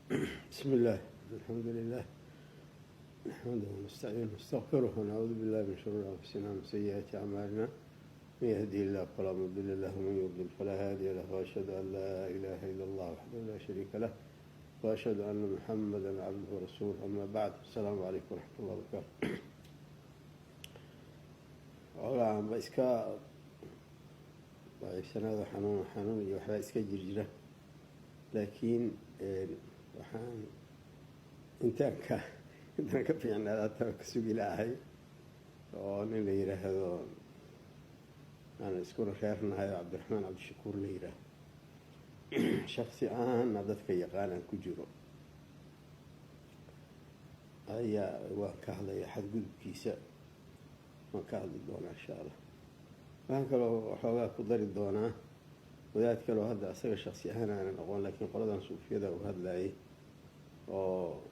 بسم الله، الحمد لله، نحمده ونستعينه ونستغفره، ونعوذ بالله من شرور أنفسنا ومن سيئات أعمالنا. من يهدي الله فلا مضل له، ومن يضلل فلا هادي له، وأشهد أن لا إله إلا الله وحده لا شريك له، وأشهد أن محمدا عبده ورسوله. أما بعد، السلام عليكم ورحمة الله وبركاته. Xoogaa ba iska daciifsanaado, xanuun xanuun iyo waxbaa iska jirjira, laakiin waxaan intaan ka fiicnaada hataa ka sugi lahay oo nin la yidhaahdo aan iskuna reernahay oo Cabdiraxmaan Cabdishakuur la yidhaahdo, shaksi ahaana dadka yaqaanaan ku jiro, ayaa waan ka hadlaya. Xadgudubkiisa waan ka hadli doonaa, insha Allah. Waxaan kaloo waxoogaa ku dari doonaa wadaad kaloo hadda asaga shaksi ahaan aanan aqoon, laakiin qoladan suufiyada u hadlayay oo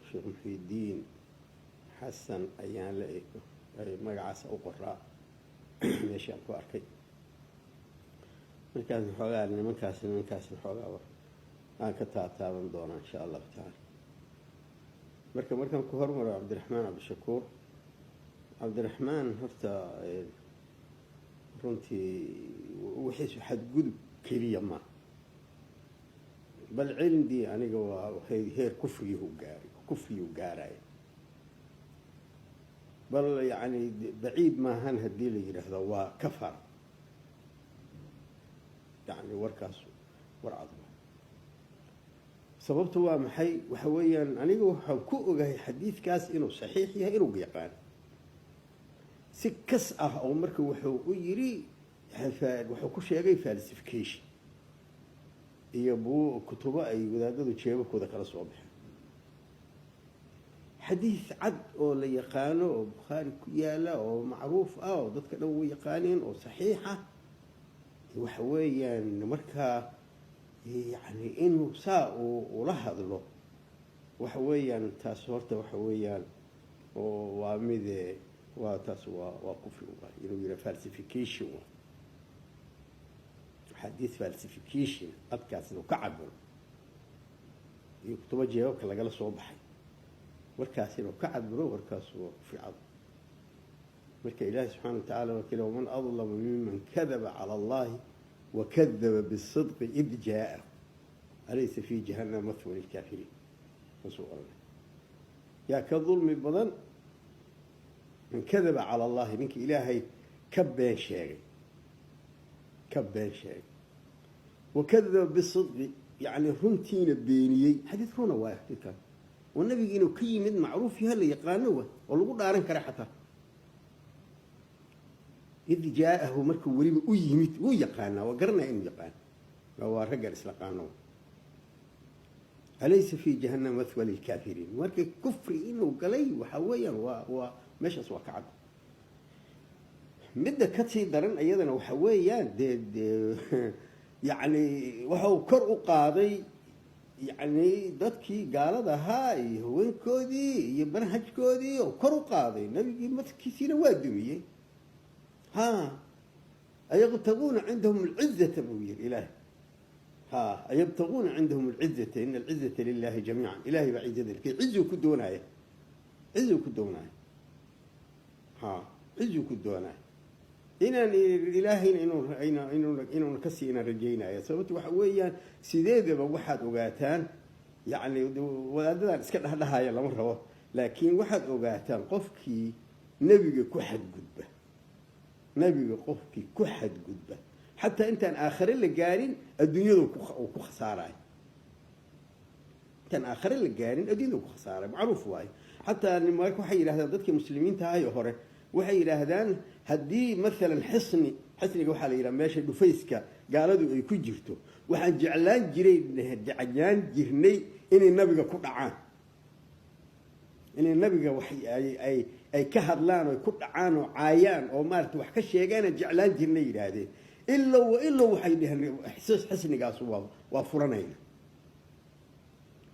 Sheekh Muxiidiin Xasan ayaan la magacaasa u qoraa meeshaan ku arkay. Markaas waxoogaa nimankaas waxoogaa aan ka taataaban doonaa, insha Allahu tacaala. Marka markaan ku hormaro Cabdiraxmaan Cabdishakuur, Cabdiraxmaan horta runtii wixiisu xadgudub keliya ma bal cindii aniga waa heer kufriyuhu gaaray, kufriyuu gaaraya. Bal yacni baciid maahan haddii la yidhaahdo waa kafar. Yacni warkaas war cad. Sababtu waa maxay? Waxa weeyaan, aniga waxaan ku ogahay xadiidkaas inuu saxiix yahay, inuu yaqaan si kas ah oo marka wuxuu u yiri, wuxuu ku sheegay falsification iyo buu kutubo ay wadaadadu jeebabkooda kala soo baxeen. Xadiis cad oo la yaqaano oo Bukhaari ku yaala oo macruuf ah oo dadka dhan u yaqaaneen oo saxiix ah waxa weeyaan. Markaa yani inuu saa uu ula hadlo, waxa weeyaan taas horta waxa weeyaan oo waa mide, waa taas, waa kufri waay inuu yidhaha falsification waay, xadiis falsification adkaas inuu ka cabiro iyo kutubo jeebabka lagala soo baxay warkaas inuu ka cabiro, warkaas waa kufri cad. Marka Ilaahi subxaana wa tacala waa kale: "ومن أظلم ممن كذب على الله وكذب بالصدق إذ جاءه أليس في جهنم مثوى للكافرين." Saasuu oranay. Yaa ka dulmi badan من كذب على الله, ninka Ilaahay ka been sheegay, ka been sheegay, وكذب بالصدق, yani runtiina beeniyey. Xadiid runa waay xadiidkan oo nabiga inuu ka yimid macruuf yaha, la yaqaano wa oo lagu dhaaran kara xataa. إذ جاءه, markuu weliba u yimid, wuu yaqaanaa, waa garanaya inuu yaqaan, waa raggan islaqaano. أليس في جهنم مثوى للكافرين. Marka kufri inuu galay waxa weeyaan waa meeshaas waa ka cad. Midda ka sii daran iyadana waxa weeyaan, dee yacni waxau kor u qaaday yacni dadkii gaalada ahaa iyo haweenkoodii iyo manhajkoodii oo kor u qaaday, nabigii madkiisiina waa dumiyey. Ha "أيبتغون عندهم العزة" buu yiri Ilaah. Ha "أيبتغون عندهم العزة إن العزة لله جميعا". Ilahay baa cizada lkay, cizuu ku doonaya, cizuu ku doonaya, ha cizuu ku doonaya. Inaan Ilaahayna inuuna kasii inaan rajaynaya. Sababto waxa weeyaan, sideedaba waxaad ogaataan, yacni wadaadadan iska dhexdhahaya lama rabo, laakiin waxaad ogaataan qofkii nebiga ku xadgudba, nebiga qofkii ku xadgudba, xataa intaan aakhare la gaarin adduunyadu uu ku khasaarayo. Intaan aakhare la gaarin adduunyadu ku khasaarayo, macruuf waayo. Xataa marka waxay yidhahdaan dadkii muslimiinta ahay hore, waxay yidhaahdaan haddii maalan xisni, xisniga waxaa la yidhaha meesha dhufayska gaaladu ay ku jirto, waxaan jeclaan jiray, jeclaan jirnay inay nabiga ku dhacaan, inay nabiga wax ay ka hadlaan oo ku dhacaan oo caayaan oo maarata wax ka sheegaan jeclaan jirnay, yidhaahdeen. Ilow ilow waxay dheheen xisnigaas waa furanayna.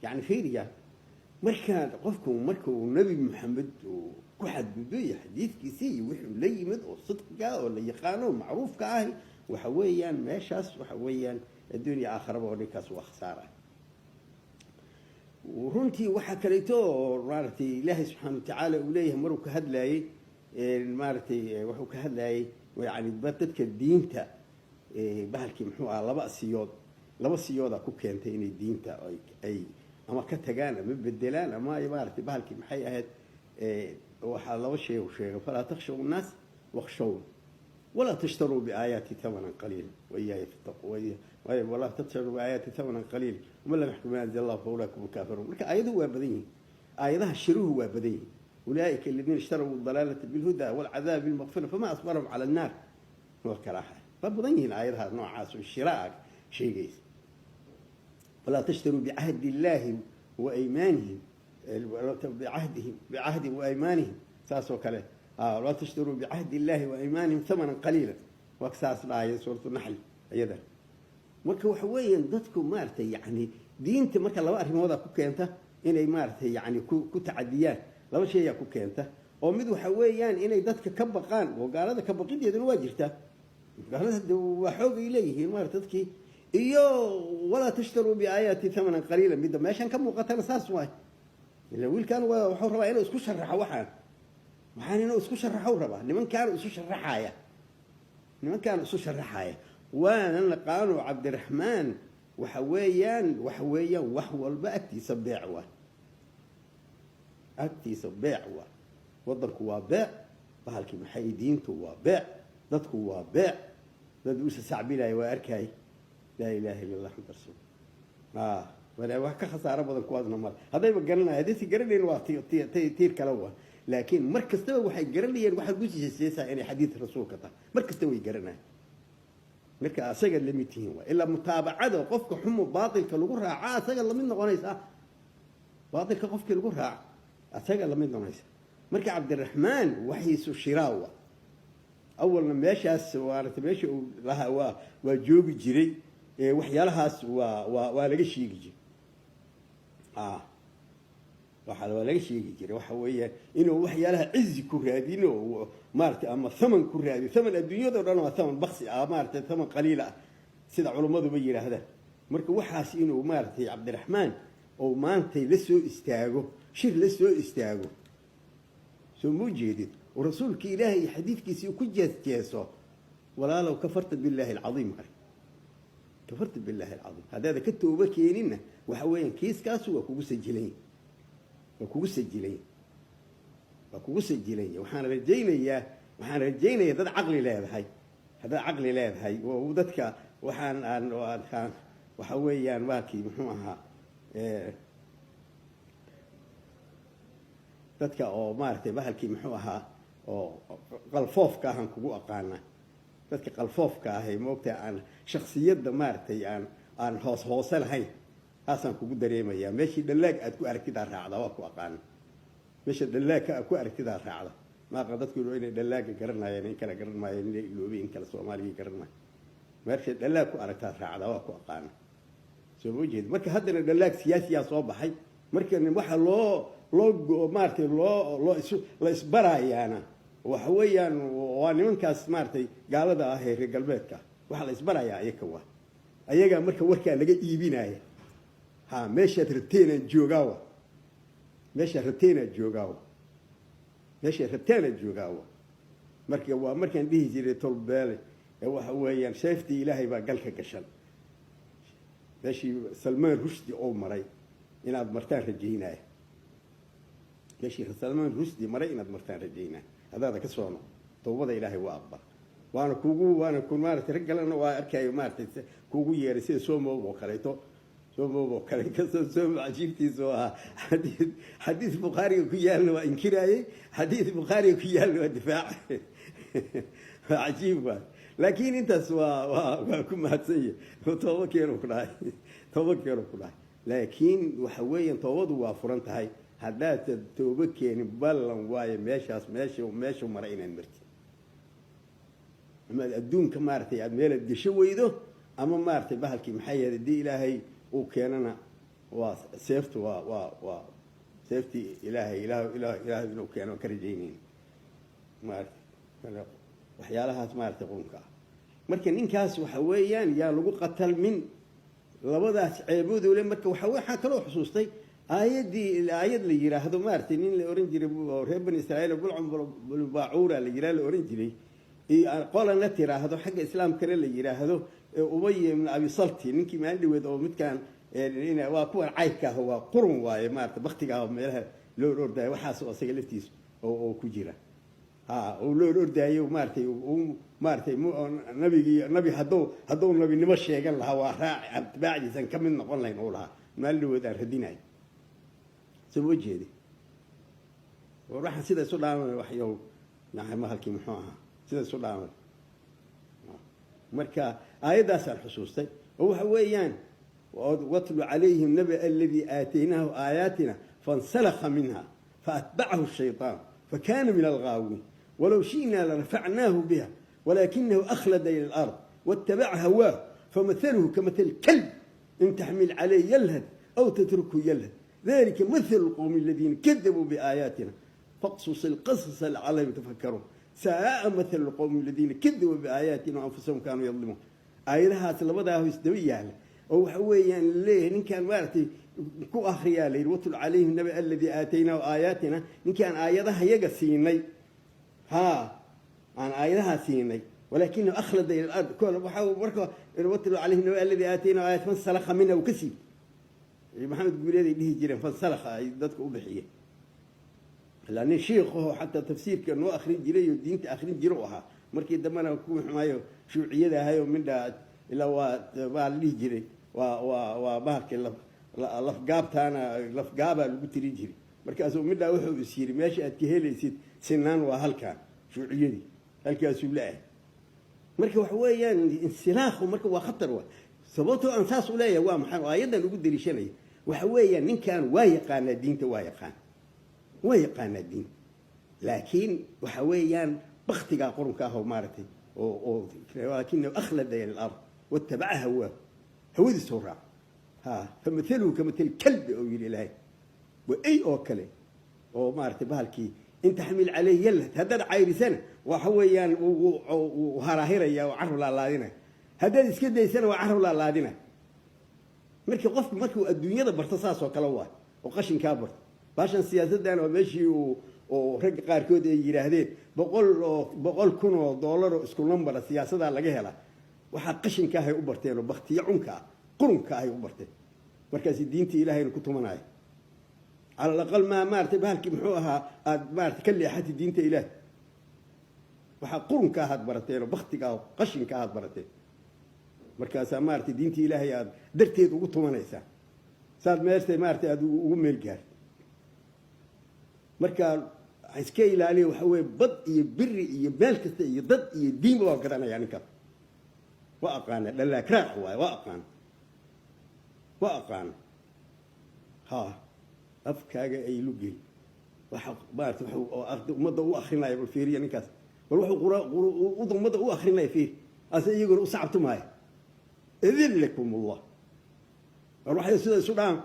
Yani fiiriya, markaa qofku marka uu Nebi Maxamed uu ku xadgudbo iyo xadiidkiisii iyo wixii la yimid oo sidqiga oo la yaqaano oo macruufka ahi, waxa weeyaan meeshaas waxa weeyaan adduunya aakharaba oo ninkaas waa khasaara. Runtii waxaa kaleeto oo maaragtay Ilaahay subxaana watacaala uu leeyahay maruu ka hadlaayey, maaragtay, wuxuu ka hadlaayey yani dadka diinta, bahalkii muxuu aha, laba siyoodaa ku keentay inay diinta ay ama ka tagaan ama bedelaan ama ay maaragtay bahalkii maxay ahayd. Waxaa laba shay uu sheegay: "Falaa takhshaw nnaas wakhshawn, walaa tashtaruu biaayaati thamanan qaliila wa iyaaya fattaquu, walaa tashtaruu biaayaati thamanan qaliila, waman lam yaxkum bima anzala Allah fa ulaika hum lkaafiruun." Marka aayaduhu waa badan yihiin, aayadaha shiruhu waa badan yihiin. "Ulaa'ika aladiina ishtaraw dalaalata bilhuda walcadaab bilmaqfira fama asbarahum cala annaar." Waa kalaaha, waa badan yihiin aayadaha noocaas oo shiraa sheegaysa. "Walaa tashtaruu bicahdi illahi wa aymaanihim, bicahdihim, bicahdi wa aymaanihim." Saas oo kale, "Walaa tashtaruu bicahdi illahi wa aymaanihim thamanan qaliila." Waa saas dhahaya suuratu Naxl iyada. Marka waxa weeyaan dadku maaragtay yani diinta marka laba arrimoodaa ku keenta inay maaragtay yani ku tacadiyaan. Laba shayaa ku keenta, oo mid waxa weeyaan inay dadka ka baqaan, oo gaalada ka baqideeduna waa jirtaa. Gaalada de waa xoog ay leeyihiin maarata dadkii. Iyo "walaa tashtaruu biaayaati thamanan qaliila", midda meeshan ka muuqatana saas waay. Ila wiilkan waa wuxuu rabaa inuu isku sharaxo, waxaan inuu isku sharaxo rabaa. Nimankaanu isu sharaxaya, nimankaanu isu sharaxaya, waana naqaano. Cabdiraxmaan waxa weeyaan wax walba agtiisa beec waa, agtiisa beec waa. Wadanku waa beec, bahalkii maxay, diintu waa beec, dadku waa beec. Dad usa sacbinaya waa arkay. Laa ilaha illa Allah maxamad rasuul. Wax ka khasaaro badan kuwaasna male. Haddayba garanaya, haddaysa garanayn waa tiir kale waa. Laakiin mar kastaba waxay garanayeen waxaad ku siseesaa inay xadiid rasuulka tahay. Mar kasta way garanayaan. Marka asaga lamid tihiin waa ilaa mutaabacada qofka xumu baatilka lagu raaca asaga lamid noqonaysa. Baatilka qofkii lagu raaca asaga lamid noqonaysa. Marka Cabdiraxmaan waxiisu shiraawa awalna meeshaas maarata meesha uu lahaa waa joogi jiray. Waxyaalahaas waa laga sheegi jiray, waxa waa laga sheegi jiray. Waxa weeyaan inuu waxyaalaha cizi ku raadin oo maaragtay ama thaman ku raadiyo, thaman adduunyado dhan waa thaman baksi ah, maaragtay, thaman qaliila ah, sida culummaduba yidhaahdaan. Marka waxaas inuu maaragtay Cabdiraxmaan oo maantay la soo istaago, shir la soo istaago, soo ma jeedid, oo rasuulka Ilaahay iyo xadiidkiisii ku jees jeeso, walaalow, kafarta billaahi alcadiim, ari kafarta billaahi alcadiim. Haddaada ka tooba keeninna, waxa weeyaan kiiskaasu waa kugu sajilan, waa kugu sajilan, waa kugu sajilanya. Waxaan rajaynayaa dad caqli leedahay, haddaad caqli leedahay oo dadka waxaan aan aan waxa weeyaan waakii muxuu ahaa, dadka oo maaragtay bahalkii muxuu ahaa oo qalfoofka ahaan kugu aqaana, dadka qalfoofka ahay, maogtahay, aan shaksiyadda maaragtay aan hoos hoose lahayn, taasaan kugu dareemayaa. Meeshii dhallaag aad ku aragtidaa raacda, waa ku aqaana. Meesha dhallaagka aad ku aragtidaa raacda. Maaqa dadku inay dhallaaga garanayeen, in kale garan maayeen, inay iloobay, in kale Soomaaligii garan maayo. Meesha dhallaag ku aragtaa raacda, waa ku aqaana. Soo ma jeed? Marka haddana dhallaag siyaasiyaa soo baxay. Marka waxa loo maaratay loo isu la isbarayaana waxa weeyaan waa nimankaas maaratay gaalada ah ee reer galbeedka. Waxaa la isbarayaa ayaka, waa ayagaa. Marka warkaa laga iibinaya, ha, meeshaad rabteenaan joogaawa, meeshaad rabteenaad joogaawa, meeshaad rabteenaad joogaawa. Marka waa markaan dhihi jiray tolbeele ee waxa weeyaan seeftii Ilaahay baa galka gashan. Meeshii Salmaan Rushdi oo maray inaad martaan rajaynaya, meeshii Salmaan Rushdi maray inaad martaan rajaynaya. Haddaada ka soo noq, tawbada Ilaahay waa aqbal. Waana kugu waana ku maaratay rag kalena waa arkayo maaratay kugu yeeray, sida Somow oo kaleeto, Somow oo kale. Inkastoo Somow cajiibtiisa oo ahaa xadiis Bukhaariga ku yaalna waa inkiraayey, xadiis Bukhaariga ku yaalna waa difaacay. Waa cajiib waay. Laakiin intaas waa ku mahadsan yahay, tooba keenu ku dhahay, tooba keenu ku dhahay. Laakiin waxa weeyaan toobadu waa furan tahay. Haddaad toobo keenin, ballan waayo meeshaas meeshu maray inaad martid, ama aad adduunka maaratay aada meelaad gesho weydo, ama maaratay bahalkii maxay yahay, haddii Ilaahay uu keenana waa seeftu, waa seeftii Ilaahay. Ilaah inuu keeno ka rajaynayn maarata waxyaalahaas maaratay qunka ah. Marka ninkaas waxa weeyaan yaa lagu qatalmin labadaas ceeboodole. Marka waxaa kaloo xusuustay Aayaddii aayad la yiraahdo, maaragtay, nin la oran jiray oo reer Bani Israa'iil, Bulcam Baacuura la yiraa la oran jiray, iyo qolana tiraahdo xagga islaamkana la yiraahdo Ubay ibn Abi Salti, ninkii maalin dhaweed oo midkaan waa kuwan caybka ah, waa qurun waaye, maarata, baktiga ah oo meelaha loo ordaayo, waxaas oo asaga laftiisa oo ku jira, ha, uu loo ordaayo, maaratay, uu maaratay nabigii, nabi hadduu nabinimo sheegan lahaa, waa raaci, atbaacdiisan ka mid noqon lahayn uu lahaa. Maalin dhaweed aan radinayo, soo ma jeedi? War waxaan sida isu dhaamay, waxyow mahalkii muxuu ahaa, sida isu dhaamay. Marka aayaddaasaan xusuustay oo waxa weeyaan: واتل عليهم نبأ الذي آتيناه آياتنا فانسلخ منها فأتبعه الشيطان فكان من الغاوين، ولو شئنا لرفعناه بها ولكنه أخلد إلى الأرض واتبع هواه، فمثله كمثل الكلب إن تحمل عليه يلهث أو تتركه يلهث، ذلك مثل القوم الذين كذبوا بآياتنا، فاقصص القصص لعلهم يتفكرون، ساء مثل القوم الذين كذبوا بآياتنا وأنفسهم كانوا يظلمون. Aayadahaas labadaa isdaba yaala oo waxa weeyaan leeyahay ninkaan, maaragtay, ku akriyaa la yidhi: واتل عليهم نبأ الذي آتيناه آياتنا, ninkaan aayadaha yaga siinay, haa, aan aayadaha siinay, ولكنه أخلد إلى الأرض. Kol waxa marka واتل عليهم نبأ الذي آتيناه آيات فانسلخ منها, uu ka siibtay. Maxamed Guuleed ay dhihi jireen fansalakha ay dadka u bixiyeen, ilaa nin shiikhaho xataa tafsiirka noo akrin jiray oo diinta akrin jira u ahaa. Markii dambena kuwii xumaayo shuuciyada ahayo mindha ilaa waa la dhihi jiray waa bahalkii lafgaabtaana, lafgaabaa lagu tirin jiray. Markaasuu midhaa wuxuu is yiri, meesha aad ka helaysid sinaan waa halkaan, shuuciyadii halkaasuu la-ah. Marka waxa weeyaan insilaakhu marka waa khatar. Wa sababtoo aan saas u leeyahay waa maxay oo aayaddan ugu daliishanaya? Waxa weeyaan ninkan waa yaqaanaa diinta, waa yaqaan, waa yaqaanaa diinta, laakiin waxa weeyaan baktigaa qurunka ah oo maaragtay oo ولكنه أخلد إلى الأرض واتبع هواه, hawadiisoo raac, ha, فمثله كمثل الكلب oo yidhi Ilaahay, waa ey oo kale oo maaragtay bahalkii إن تحمل عليه يلهث, haddaad cayrisana waxa weeyaan wuu haraahiraya oo carab laalaadinaya, haddaad iska daysana waa carab laalaadinaya. Marka qofku markuu adduunyada barto saas oo kale waay, oo qashinkaa barto baashan siyaasaddan, oo meeshii uu oo ragga qaarkood ay yidhaahdeen 100,000 oo dollar oo isku nambara siyaasadaa laga helaa, waxaa qashinka ahay u barteen oo baktiyo cunka ah, qurunka ahay u barteen. Markaasi diintii Ilaahayna ku tumanaya. على الأقل maa, maaratay, bahalkii muxuu ahaa, aada maarata ka leexatay diinta Ilaah. Waxaa qurunka ahaad barateen oo baktiga ah, qashinka ahaad barateen, markaasaa maaratay diintii Ilaahay aada darteed ugu tumanaysaa, saad meesha maaratay aada ugu meel gaartay. Marka iska ilaaliya. Waxa weye bad iyo biri iyo meel kasta iyo dad iyo diinba waa garanaya ninkaas, waa aqaana, dhallaakraac waaye, waa aqaana, waa aqaana. Ha afkaaga ay lugeli waxa maarata wuxuu ummadda u akrinaya. Bal fiiriya ninkaas, bal wuxuu ummadda u akrinaya fiiri, ase iyaguna u sacabtumaayo. أذلكم الله. Bal waxay sida isu dhaan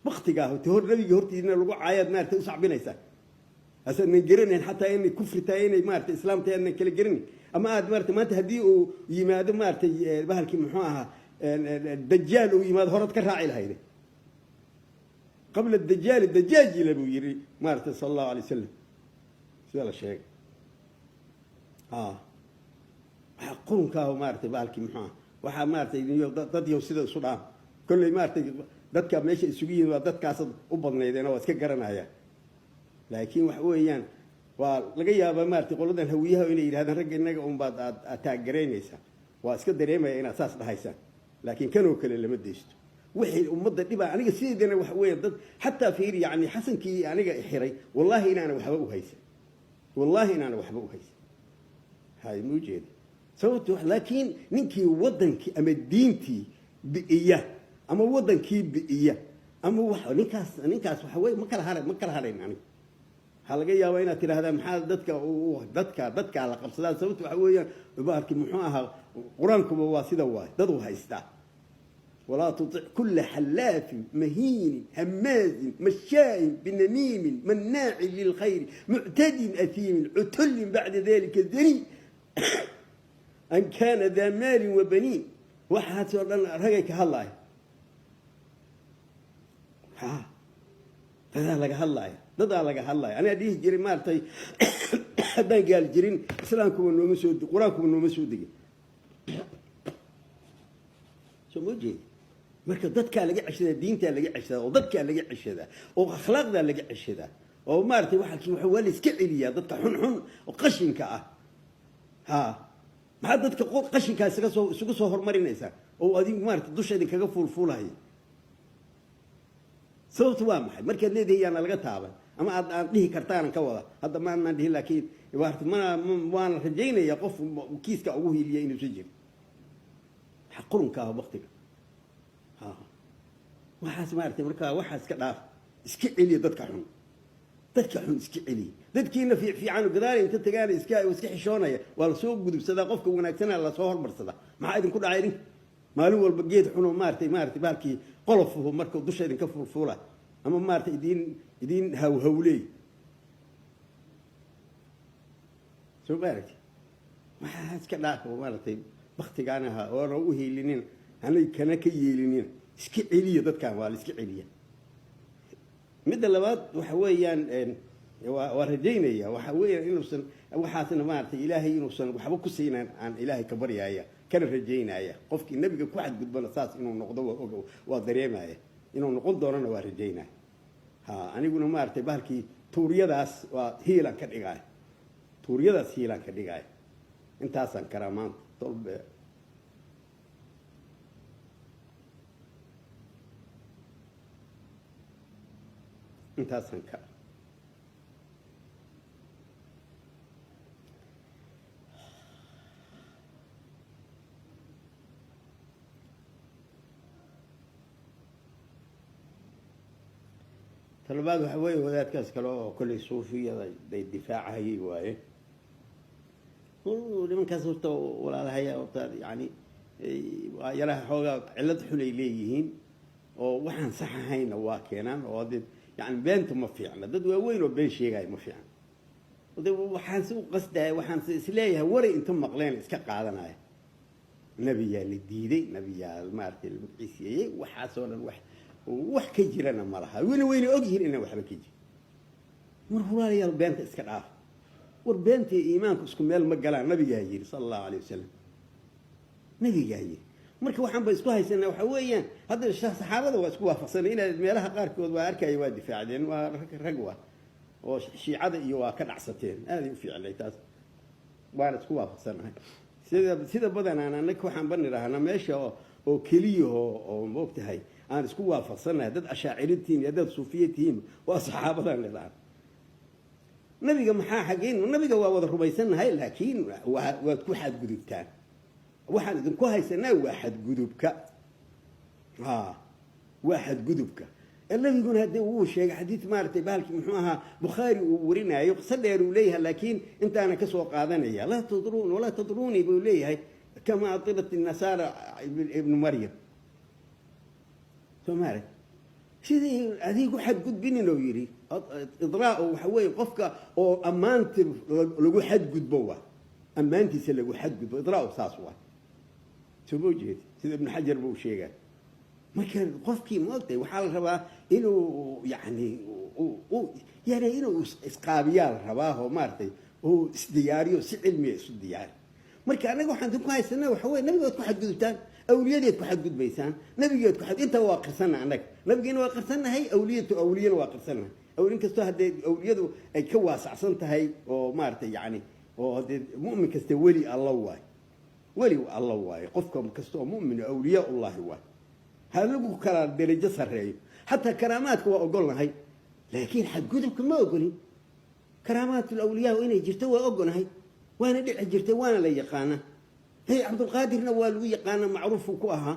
baktigaa ti hor nabigii hortiina lagu caayaad maarata u sacbinaysaa, asadnan garanayn xataa inay kufri tahay, inay maarata islaam tahay adnan kala garanayn. Ama aad maarata maanta haddii uu yimaado, maaratay, bahalkii muxuu ahaa, Dajaal uu yimaado, horaad ka raaci lahayde. قبل الدجال دجاجلة buu yidhi, maarata, صلى الله عليه وسلم, sida la sheegay. Waxaa qurunkaa, maaratay, bahalkii muxuu aha, waxaa maaratay dad yow sida isu dhaam. Kolley maaratay dadka meesha isugu yimid waa dadkaasad u badnaydeen oo waa iska garanaya. Laakiin waxa weeyaan waa laga yaabaa, maaratay, qoladan Hawiyaha inay yidhahdaan ragga innaga unbaad aad taagaraynaysaa. Waa iska dareemaya inaad saas dhahaysaan, laakiin kanoo kale lama deysto wixii ummadda dhibaa. Aniga sideedana waxa weeya dad xataa fiir, yani Xasankii aniga xiray, wallahi inaana waxba u haysan, wallahi inaana waxba u haysan, hay ma ujeeda sababto. Laakiin ninkii waddankii ama diintii bi'iya ama waddankii bi'iya ama wax, ninkaas waxa weye ma kala hara, ma kala hadhayn. Aniga waxaa laga yaabaa inaad tidhahdaan maxaa dadka dadkaa la qabsadaa? Sababto waxa weeyaan bahalkii muxuu ahaa, Qur-aankuba waa sida waay, dad u haystaa: ولا تطع كل حلاف مهين هماز مشاء بنميم مناع للخير معتد أثيم عتل بعد ذلك زنيم أن كان ذا مال وبنين. Waxaasoo dhan ragay ka hadlaaya. Ha, Dadaa laga hadlaaya, dadaa laga hadlaaya. Anaa dhihi jiray, maaragtay, haddaan gaal jirin islaamkuba nooma soo, Qur-aankuba nooma soo degin. Soo ma jeedi? Marka dadkaa laga ceshadaa, diintaa laga ceshadaa, oo dadkaa laga ceshadaa, oo akhlaaqdaa laga ceshadaa, oo maaragtay waa waa la iska celiyaa dadka xunxun oo qashinka ah. Ha, maxaa dadka qashinkaa isaga soo isugu soo horumarinaysaa oo adigu maarata dusha idinkaga fuulfuulahaya? Sababtu waa maxay markaad leedihi yaana laga taaban ama aad aan dhihi kartaanan ka wada? Hadda ma anaan dhihin, laakiin maarata mana waana rajaynaya qof kiiska ugu hiiliya inuusan jirin. Waxa qurunka ah waktiga, ha, waxaas maaragtay. Marka waxaas iska dhaaf, iska celiya dadka xun, dadka xun iska celiya. Dadkiina fiican gadaal inta tagaan iska xishoonaya, waa lasoo gudubsadaa, qofka wanaagsana lasoo hormarsadaa. Maxaa idinku dhacay idinka? Maalin walba geed xunoo maaratay baalkii qolofuhu marka dusha idinka fuulfuula ama maaratay idiin hawhawleey. Soo maaragtay, waxaa iska dhaaf oo maaragtay baktigaana ha oona u hiilinin, hanay kana ka yeelinin. Iska celiya dadkan, waa la iska celiya. Midda labaad waxa weeyaan, waa rajaynaya, waxa weeyaan inuusan waxaasna maaragtay Ilaahay inuusan waxba ku siinan aan Ilaahay ka baryaaya kana rajaynaya. Qofkii nabiga ku xadgudbana saas inuu noqdo waa og, waa dareemaya, inuu noqon doonana waa rajaynaya. Ha, aniguna maaragtay bahalkii tuuryadaas waa hiilan ka dhigaaya, tuuryadaas hiilan ka dhigaaya. Intaasaan karaa maanta tolbe. Intaasaan karaa. Talabaad waxa weeye wadaadkaas kale oo kolley suufiyada day difaacahayay waaye. Nimankaas horta walaalahaya horta yani waa yaraha xoogaa cillad xun ay leeyihiin oo waxaan sax ahayna waa keenaan, oo dee yani beenta ma fiicna. Dad waaweyn oo been sheegaya ma fiicna. De waxaan si u qasdaya, waxaan si isleeyahay waray inta maqleen iska qaadanaya. Nabiyaa la diiday, nabiyaa maaragtay la magciisiiyey, waxaasoo dhan wax ka jirana ma laha. Weli wayna ogyihiin inaan waxba ka jirin. Mar walaalayaal, beenta iska dhaaf. War beenta iimaanku isku meel ma galaan, nabigaa yiri sala Allahu alayh wasalam, nabigaa yiri. Marka waxaan ba isku haysanaa waxa weeyaan, hadda saxaabada waa isku waafaqsanay inaad meelaha qaarkood waa arkaya, waa difaacdeen, waa rag waa oo shiicada iyo waa ka dhacsateen, aaday u fiicnay taas, waana isku waafaqsanahay. Sida badanaan annaga waxaan ba nidhaahnaa meesha oo keliyaho oo maogtahay aan isku waafaqsanahay, dad ashaaciritiin iyo dad suufiya tihiin, waa saxaabadan nidhaahna. Nabiga maxaa xageyn? Nabiga waa wada rumaysannahay, laakiin waad ku xadgudubtaan. Waxaan idinku haysanaa waa xadgudubka, ha, waa xadgudubka. Nabiguna haddee wuu sheegay xadiid maaragtay bahalkii muxuu ahaa, Bukhaari uu warinaayo, qiso dheer uu leeyahay, laakiin intaana kasoo qaadanaya. Laa tadruun walaa tadruunii buu leeyahay kama atilat nasaara ibnu Maryam. Soo maarag sidii adigu xadgudbinin oo yidhi idraa waxa weeye qofka oo ammaanta lagu xadgudbo, waa ammaantiisa lagu xadgudbo, idraa saas waa. Soo ma jeed sida Ibnu Xajar buu sheegaa? Marka qofkii maogtahay waxaa la rabaa inuu yani yani inuu isqaabiyaa la rabaa oo maaragtay uu isdiyaariyo, si cilmiya isu diyaari. Marka annaga waxaan idinku haysanaa waxa weye nabigood ku xadgudubtaan, awliyadeed ku xadgudbaysaan, nabigeed ku xad intaa waa qirsanna. Annaga nabigeena waa qirsannahay, awliyatu awliyana waa qirsannahay. In kastoo haddee awliyadu ay ka waasacsan tahay oo maaragtay yani oo haddee mu'min kasta weli Alla waayo, weli Alla waayo, qofka kasta oo mu'min awliyaa ullahi waayo, ha lagu kala derajo sarreeyo. Xataa karaamaadka waa ogolnahay, laakiin xadgudubka ma ogolin. Karaamaatul awliyaa inay jirto waa ogolnahay, waana dhici jirtay, waana la yaqaanaa. Hey, Cabdulqaadirna waa lagu yaqaana, macruufuu ku ahaa,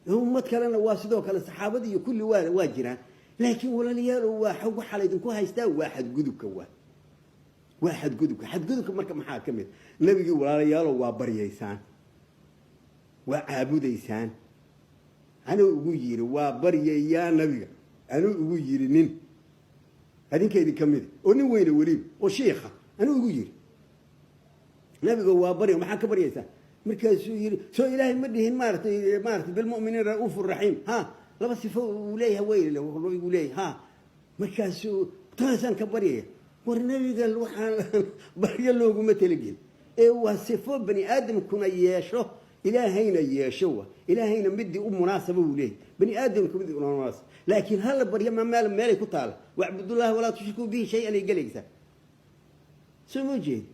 ummad kalena waa sidoo kale, saxaabada iyo kulli waa jiraan. Laakiin walaalayaal, waa waxaa laydinku haystaa waa xadgudubka, waa xadgudubka. Xadgudubka marka maxaa ka mid? Nabigii walaalayaalo waa baryaysaan, waa caabudaysaan. Anuu ugu yiri waa baryayaa nabiga, anuu ugu yiri nin adinka idin ka mida oo nin weyne weliba oo shiikha, anuu ugu yiri nabiga waa barya, maxaa ka baryaysaa? Markaasuu yiri, soo Ilaahay ma dhihin maaratay bilmu'miniina ra'uufu raxiim? Ha, laba sifo uu leeyahay, wey nabigu leeyahay. Ha, Markaasuu taasaan ka baryaya. War nabiga waxaan baryo looguma talagelin ee waa sifo bani aadamkuna yeesho, Ilaahayna yeesho. Wa Ilaahayna midii u munaasaba uu leeyahy, bani aadamka midii una munaasaba. Laakiin hala baryo ma meel meelay ku taala? Wacbudullahi walaa tushrikuu bihi shay-an ay gelaysaa. Soo ma jeed?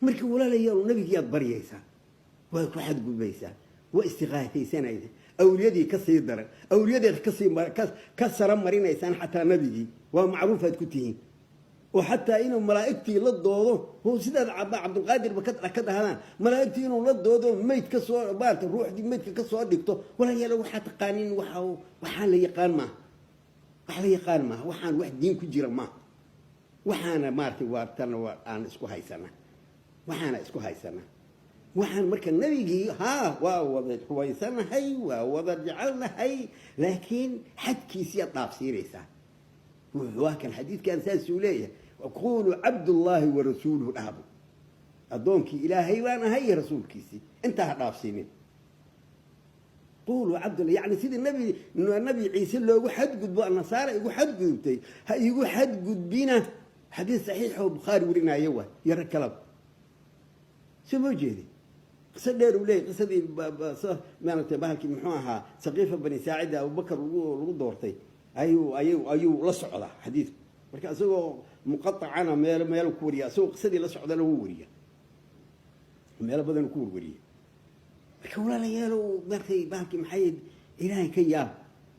Marka walaalayaal, nabigiyaad baryaysaa, waa ku xadgudbaysaa, waa istiqaataysanaysa, awliyadii ka sii daran, awliyadeed kasii ka sara marinaysaan. Xataa nabigii waa macruufaad ku tihiin, oo xataa inuu malaa'igtii la doodo oo sidaad Cabdulqaadirba ka dhahdaan, malaa'igtii inuu la doodo, mayd ka soo maarata, ruuxdii maydka ka soo dhigto. Walaalayaal, waxaa taqaanin waxa waxaan la yaqaan maaha, wax la yaqaan maaha, waxaan wax diin ku jira maaha. Waxaana maaratay waa tan waa aan isku haysanaa, waxaana isku haysanaa waxaan. Marka nabigii haa waa wada rumaysanahay, waa wada jecelnahay, laakiin xadkiisiyaad dhaafsiinaysaa. Waa kan xadiidkan saasuu leeyahay: quluu cabdullaahi wa rasuuluhu dhahbu, addoonkii Ilaahay baan ahay iyo rasuulkiisii. Intaa ha dhaafsiinin. Quluu cabdullah, yani sidii Nabi Ciise loogu xadgudbo, Nasaara igu xadgudubtay, ha igu xadgudbina. Xadiis saxiix oo Bukhaari warinaayo waay iyo rag kalaba. Soo ma jeedi? Qiso dheer uu leeyahy, qisadii maaragtay bahalkii muxuu ahaa, Saqiifa Bani Saacida, Abubakar lagu doortay, ayuu la socdaa xadiidku. Marka isagoo muqaacana meel meel ku wariya, isagoo qisadii la socdana wuu wariya, meelo badan ku warwariya. Marka walaalayaalow, maaragtay bahalkii maxay, Ilaahay ka yaab.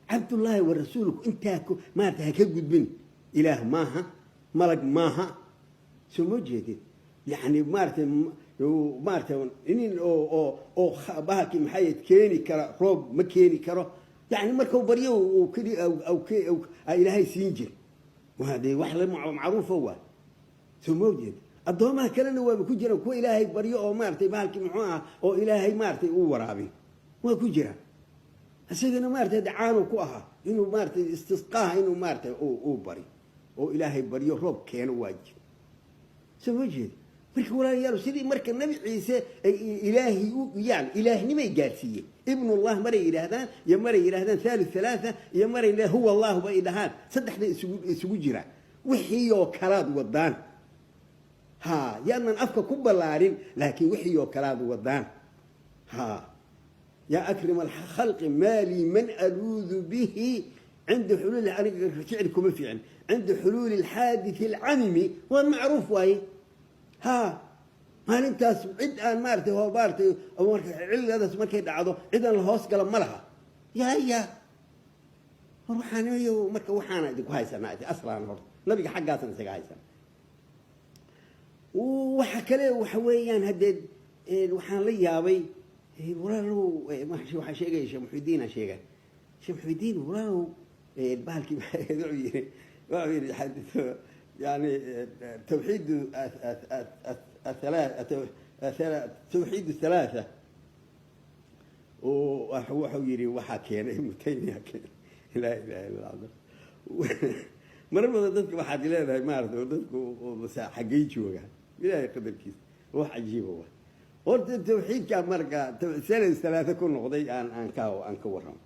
Cabdullaahi wa rasuulku intaa maarata ha ka gudbin. Ilaah maaha, malag maaha. Soo ma jeedid? Yani maaratay nin oo bahalkii maxay keeni kara roob ma keeni karo. Yani markau baryo keli Ilaahay siin jir, waa dee wax la macruufa waa. Soo ma jeed? Addoomaha kalena waaba ku jiraan kuwa Ilaahay baryo oo maaratay bahalkii muxuu aha, oo Ilaahay maaratay uu waraabiyo waa ku jira. Isagana maaratay caanu ku ahaa inuu maaratay istisqaaha, inuu maaratay uu bari oo Ilaahay baryo roob keeno waa jir. Soo ma jeed? Marka walaalayaal, sidii marka Nabi Ciise ay Ilaahay u yani ilaahnimay gaadsiiyeen, ibnullah maray yidhaahdaan iyo maray yidhahdaan thalith thalatha iyo maray huwa Allahu bay dhahaan, saddexda isugu jira. Wixii oo kalaad wadaan, ha yaanan afka ku ballaarin, laakiin wixii oo kalaad wadaan. Ha yaa akrima alkhalqi, maa lii man aluudu bihi cinda xuluuli, aniga shicri kuma fiicin, cinda xuluuli alxaadith alcamimi. Waa macruuf waaye. Ha maalintaas cid aan maaratay maaratay ciladaas markay dhacdo, cid aan la hoos gala ma laha. Ya war waxaan marka waxaana idinku haysanaa aslaan horta nabiga xaggaasan isaga haysana. Waxa kale waxa weeyaan, haddee waxaan la yaabay, walaalow, waxaa sheegaya Sheekh Muxudiin, sheegay Sheekh Muxudiin, walaalow, bahalkii wuxuu yidhi yani tawxiid tawxiid thalaatha, wuxuu yidhi waxaa keenay Ibnu Taymiya keenay. Laa ilaha illa Allah. Marar badan dadka waxaad leedahay maarata dadku xaggay joogaan? Ilaahay qadarkiisa, wax cajiiba wa. Horta tawxiidkaa marka sanad salaasa ku noqday aan ka warramo.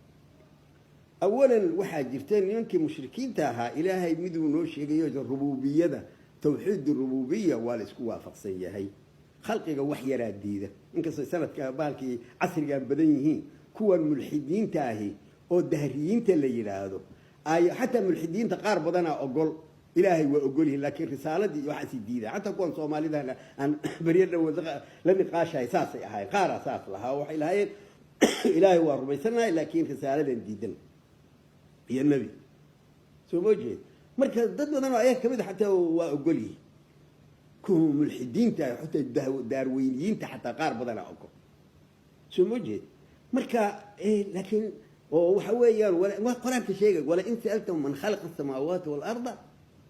Awalan, waxaa jirta nimankii mushrikiinta ahaa, Ilaahay miduu noo sheegayo rububiyada, tawxiid rububiya, waa la isku waafaqsan yahay. Khalqiga wax yaraa diida, inkastoo sanadka bahalkii casrigan badan yihiin kuwan mulxidiinta ahi oo dahriyiinta la yidhaahdo. Ay xataa mulxidiinta qaar badanaa ogol, Ilaahay waa ogolyihin, laakiin risaaladii iyo waxaasii diida. Xataa kuwan Soomaalidana aan beryo dhow la niqaashahay saasay ahaayeen, qaaraa saas lahaa. Waxay lahaayeen Ilaahay waa rumaysanahay, laakiin risaaladan diidan iyo nebi. Soo ma jeed? Marka dad badan oo ayaga kamid a xataa waa ogolyihin, kuwa mulxidiinta, xataa daarweyniyiinta xataa qaar badanaa ogol. Soo ma jeed? Marka laakiin oo waxa weeyaan waa Qur-aanka sheegay: walain sa'altahum man khalaqa asamaawaati waalarda,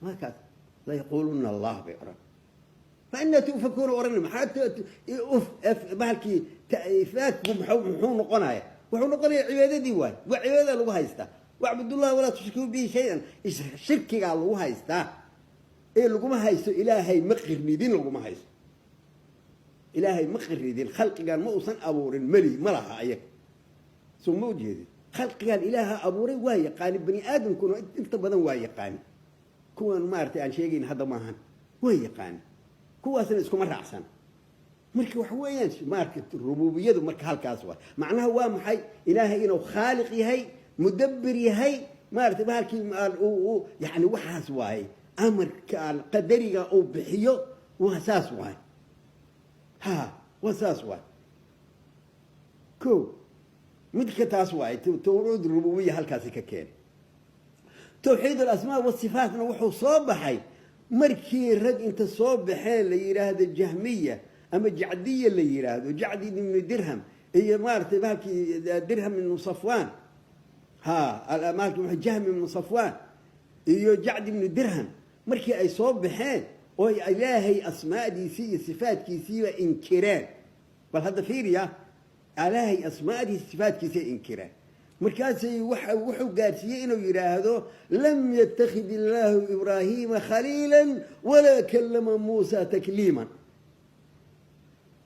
markaas layaquuluna Allah bay oran. Fa anaa tu'fakuuna oran. Maxaa bahalkii ifaadku muxuu noqonaya? Wuxuu noqonaya cibaadadii waay, waa cibaadada lagu haystaa. Wacbudullaha walaa tushrikuu bihi shay-an, shirkigaa lagu haystaa ee laguma haysto Ilaahay ma qirnidin, laguma haysto Ilaahay ma qiridin, khalqigan ma uusan abuurin meli ma laha ayaga. Soo ma ujeedin? Khalqigan Ilaaha abuuray waa yaqaani, bani aadamkuna inta badan waa yaqaani. Kuwan maaragtay aan sheegayn hadda maahan, way yaqaaneen, kuwaasna iskuma raacsan. Marka waxa weeyaan, marka rububiyadu marka halkaas waa macnaha waa maxay? Ilaahay inuu khaaliq yahay, mudabbir yahay, maaragtay bahalkii yani waxaas waaye, amarka qadariga uu bixiyo waa saas waay. Ha, waa saas waay. Ko midka taas waay, tawxiid rububiya halkaasi ka keenay. Tawxiid alasmaa wasifaatna wuxuu soo baxay markii rag inta soo baxeen la yidhaahdo Jahmiya ama Jacdiya la yidhaahdo, Jacdi ibnu Dirham iyo maaragtay bahalkii Dirham ibnu Safwan, ha, maalki Jahmi ibnu Safwan iyo Jacdi ibnu Dirham, markii ay soo baxeen oo Ilaahay asmaadiisii iyo sifaadkiisiiba inkireen. Bal hadda fiiriya, Ilaahay asmaadiisi sifaadkiisay inkireen. Markaasay waxa wuxuu gaarsiiyey inuu yidhaahdo: "Lam yattakhid illaahu Ibraahiima khaliila walaa kallama Muusa takliiman."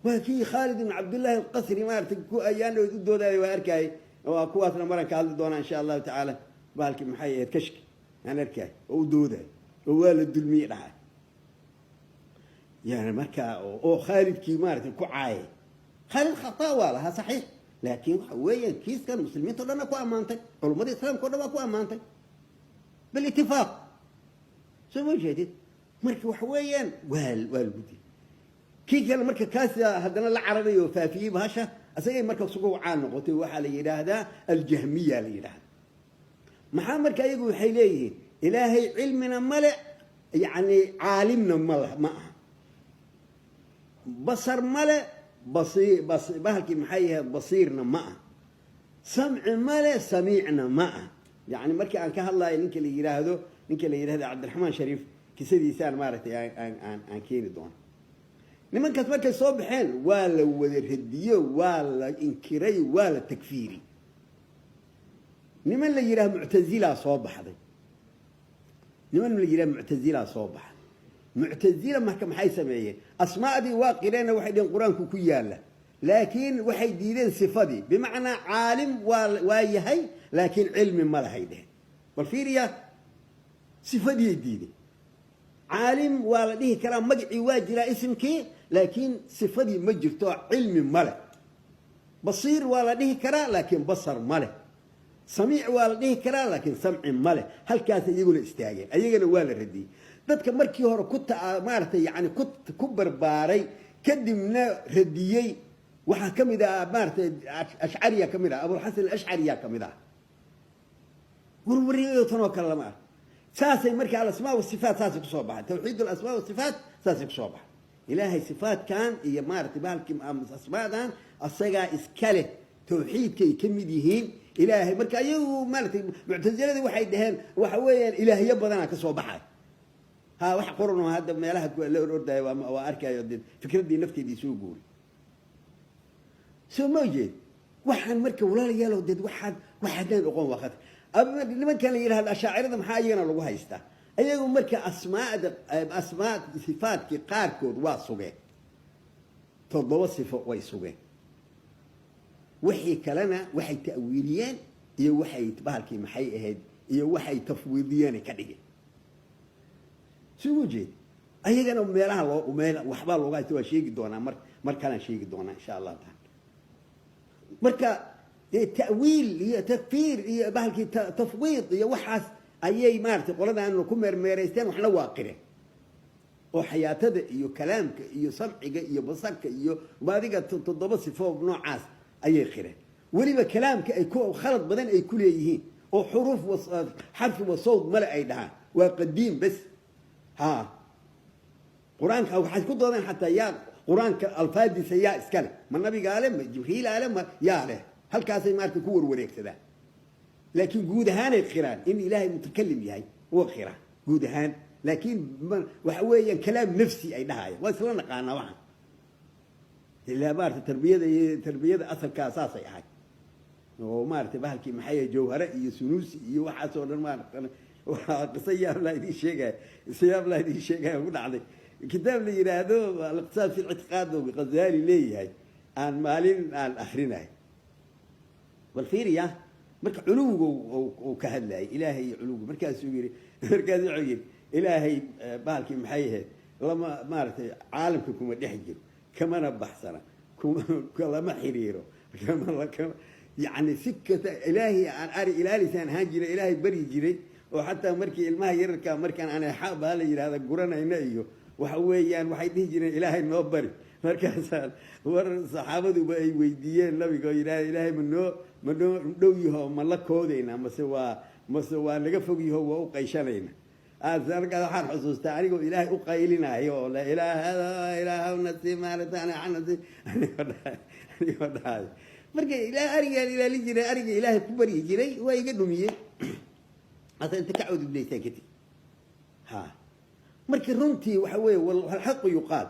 Waa kii Khaalid ibn Cabdillahi Alqasri maaragtay ku ayaan u doodaya, waa arkayay. Waa kuwaasna maran ka hadli doonaa insha Allahu tacaala. Bahalkii maxay ahayd, kashki aan arkay oo u dooday oo waa la dulmiyey dhahay, yani markaa oo Khaalidkii maaragtay ku caayay. Khaalid khata waa lahaa, saxiix, laakiin waxa weeyaan kiiskan muslimiinta o dhanna ku ammaantay, culummada islaamka o dhan waa ku ammaantay bilitifaaq. Soo ma jeedid? Marka waxa weeyaan waa lagu dilay kii kale. Marka kaas haddana la cararay oo faafiyey bahasha, asagay marka sugu caan noqotay. Waxaa la yidhaahdaa Aljahmiya la yidhaahda. Maxaa marka iyagu waxay leeyihiin? Ilaahay cilmina male, yacni caalimna ma aha, basar male, basi bas bahalkii maxay ahayd, basiirna ma aha, samci male, samiicna ma aha. Yani markii aan ka hadlayo ninka la yidhahdo Cabdiraxmaan Shariif, kisadiisaan maaragtay aan keeni doono. Nimankaas markay soo baxeen waa la wada radiyo, waa la inkiray, waa la takfiiri. Niman la yidhaha Muctazilaa soo baxday. Niman la yidhaha Muctazilaa soo baxday. Muctazila marka maxay sameeyeen? Asmaadii waa qireenna, waxay dheheen Qur-aanku ku yaalla, laakiin waxay diideen sifadii. Bimacnaa caalim waa yahay, laakiin cilmi ma lahay dheheen. Bal fiiriya, sifadiiyay diideen. Caalim waa la dhihi karaa, magacii waa jiraa, isimkii, laakiin sifadii ma jirto, cilmi ma leh. Basiir waa la dhihi karaa, laakiin basar ma leh. Samiic waa la dhihi karaa, laakiin samci ma leh. Halkaas iyaguna istaageen, ayagana waa la radiyey. Dadka markii hore ku maaragtay yani ku barbaaray, kadibna radiyey, waxaa ka mid ah maaragtay Ashcariya ka mid ah, Abulxasan Alashcariya ka mid ah. Warwariyo tan oo kale lama ark. Saasay marka alasmaa wasifaat saasay kusoo baxay. Tawxiid alasmaa wasifaat saasay kusoo baxay. Ilaahay sifaatkan iyo maaragtay bahalkii asmaadan asagaa iska leh, tawxiidkay ka mid yihiin Ilaahay. Marka iyagu maaratay Muctasiladii waxay dhaheen waxa weeyaan ilaahyo badanaa ka soo baxay. Ha, wax qoranoo hadda meelaha la or ordaayo waa arkayo, dee fikraddii nafteedii soo guuray. Soo ma jeed? Waxaan marka walaalayaalow, dee waxaad waxaadaan oqon waa khatar. Nimankan la yidhahdo Ashaacirada maxaa iyagana lagu haystaa? Iyagu marka asmaada, asmaa sifaadkii qaarkood waa sugeen, toddoba sifo way sugeen. Wixii kalena waxay ta'wiiliyeen iyo waxay bahalkii maxay ahayd iyo waxay tafwiidiyeen ka dhigeen. Soo jeed? Ayagana meelaha loo meel waxbaa looga haysta, waa sheegi doonaa, mar kalaan sheegi doonaa insha Allahu taala. Marka dee ta'wiil iyo takfiir iyo bahalkii tafwiid iyo waxaas ayay maaragtay qoladan ku meermeeraysteen. Waxna waa qireen oo xayaatada iyo kalaamka iyo samciga iyo basarka iyo adiga toddoba sifo noocaas ayay qireen. Weliba kalaamka ay ku khalad badan ay ku leeyihiin oo xuruuf, xarfi wa sawd male ay dhahaan, waa qadiim bes. Ha, Qur-aanka waxay ku doodeen xataa yaa Qur-aanka alfaadiisa yaa iska leh, ma nabigaa leh, ma Jibriilaa leh, ma yaa leh? Halkaasay maarata ku warwareegsadaan. Laakiin guud ahaanay qiraan in Ilaahay mutakalim yahay, waa qiraan guud ahaan, laakiin waxa weeyaan kalaam nafsi ay dhahayaan. Waa isla naqaanaa waxaan ilaa maarata tarbiyada iyo tarbiyada asalkaa saasay ahay oo maarata bahalkii maxay Jawhare iyo Sunuusi iyo waxaas oo dhan. Maarata waa qiso yaab laa idiin sheegaya, qiso yaab laa idiin sheegaya ku dhacday. Kitaab la yidhaahdo Aliqtisaad fi Lictiqaad oo Ghazali leeyahay aan maalin aan akrinay. Bal fiiriya, marka culuwiga uu ka hadlayay Ilaahay iyo culuwiga, markaasuu yidhi, markaasu wuxuu yidhi Ilaahay bahalkii maxay ahayd, lama maaragtay caalamka kuma dhex jiro, kamana baxsana, lama xiriiro. Yani si kasta Ilaahay aan ari ilaalisaan ahaan jiray, Ilaahay baryi jiray, oo xataa markii ilmaha yararka markaan aneexa baa la yidhahda guranayna iyo waxa weeyaan waxay dhihi jireen Ilaahay noo bari. Markaasaan war saxaabaduba ay weydiiyeen Nabiga oo yidhahda, Ilaahay ma noo dhow yaho, ma la koodaynaa, mase waa naga fog yaho, waa u qayshanayna? Markaas waxaan xusuustaa anigoo Ilaahay u qaylinaayo oo la ilaah ilaah nasi maarata nasi anigoo dhahay. Marka arigaan ilaalin jiray, ariga Ilaahay ku baryi jiray, waa iga dhumiyey hasa inta ka cawdublaysaan kadib. Ha, marka runtii waxa weeye, walxaqu yuqaal,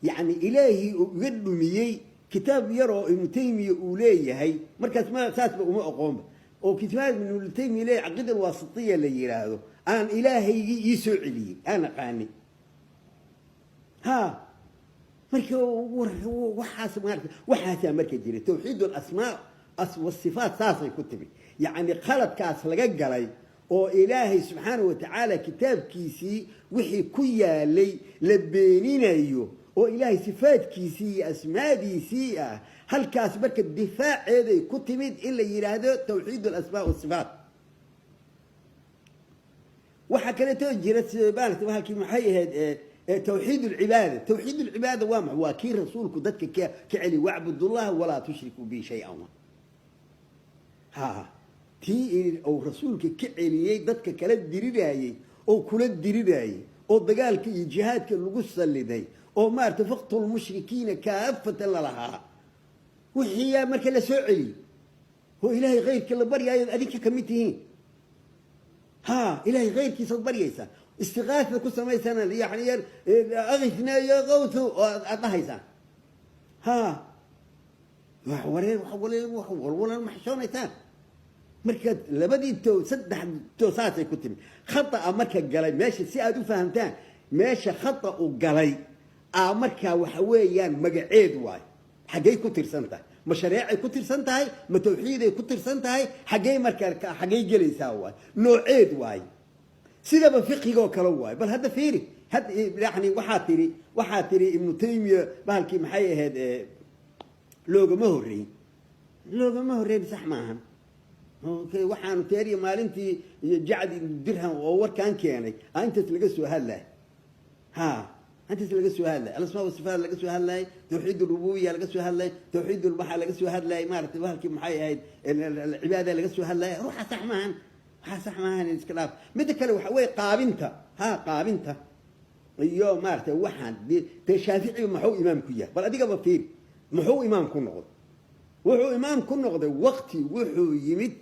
yani Ilaahii uu iga dhumiyey kitaab yaroo Ibnu Taymiya uu leeyahay, markaas ma saasba uma oqoonba, oo kitaab Ibnu Taymiya leeyahay Caqiida Alwaasitiya la yidhaahdo, aan Ilaahaygii ii soo celiyey aan aqaanay. Ha, marka waxaas maarata waxaasaa marka jiray tawxiid alasmaa wasifaat saasay ku timi. Yacni khaladkaas laga galay oo Ilaahay subxaanahu watacaala kitaabkiisii wixii ku yaalay la beeninayo, oo Ilaahay sifaadkiisii iyo asmaadiisii ah, halkaas marka difaaceeday ku timid in la yidhaahdo tawxiid alasmaa wasifaat. Waxaa kaleetoo jira maarata halkii maxay ahayd, tawxiid alcibaada. Tawxiid alcibaada waa maxa? Waa kii Rasuulku dadka ka celi, wacbudullaha walaa tushrikuu bi shay-an. Ha, tii uu Rasuulka ka celiyey dadka kala dirirayey oo kula dirirayey oo dagaalka iyo jihaadka lagu salliday oo maarata faqtul mushrikiina kaafatan lalahaa, wixiiyaa marka la soo celiyey oo Ilaahay kayrka la baryaayo adinka kamid tihiin. Ha, Ilaahay kayrkiisaad baryaysaan, istiqaasa ku samaysaan, yani agisna iyo qawtu oo aad dhahaysaan. Ha, wax waree, wax wale, wax walwalan ma xishoonaysaan? Marka labadii to saddex to saasay ku timi khata'a marka galay meesha, si aad u fahamtaan meesha khata u galay. A, markaa waxa weeyaan magaceed waay, xaggay ku tirsan tahay? Ma shareecay ku tirsan tahay? Ma tawxiiday ku tirsan tahay? Xaggay markaa xaggay gelaysaa waay? Nooceed waay? Sidaba fiqigoo kale waay. Bal hadda fiiri, had yani waxaa tiri Ibnu Taymiya bahalkii maxay ahayd, loogama horreyn, loogama horreyn. Sax maahan. Waxaanu teeriya maalintii Jacd ibnu Dirham oo warkaan keenay a intaas laga soo hadlay. Ha, intaas laga soo hadlay, alasmaa wasifaat laga soo hadlayay, tawxiid rububiya laga soo hadlayay, tawxiid waxaa laga soo hadlayay maaragtay bahalkii maxay ahayd, cibaada laga soo hadlaya. Ruuxa sax maahan, waxaa sax maahan, iska dhaaf. Midda kale waxa weye qaabinta. Ha, qaabinta iyo maaragtay waxaan dee Shaaficiga maxuu imaam ku yahay? Bal adigaba fiiri, muxuu imaam ku noqday? Wuxuu imaam ku noqday waqti wuxuu yimid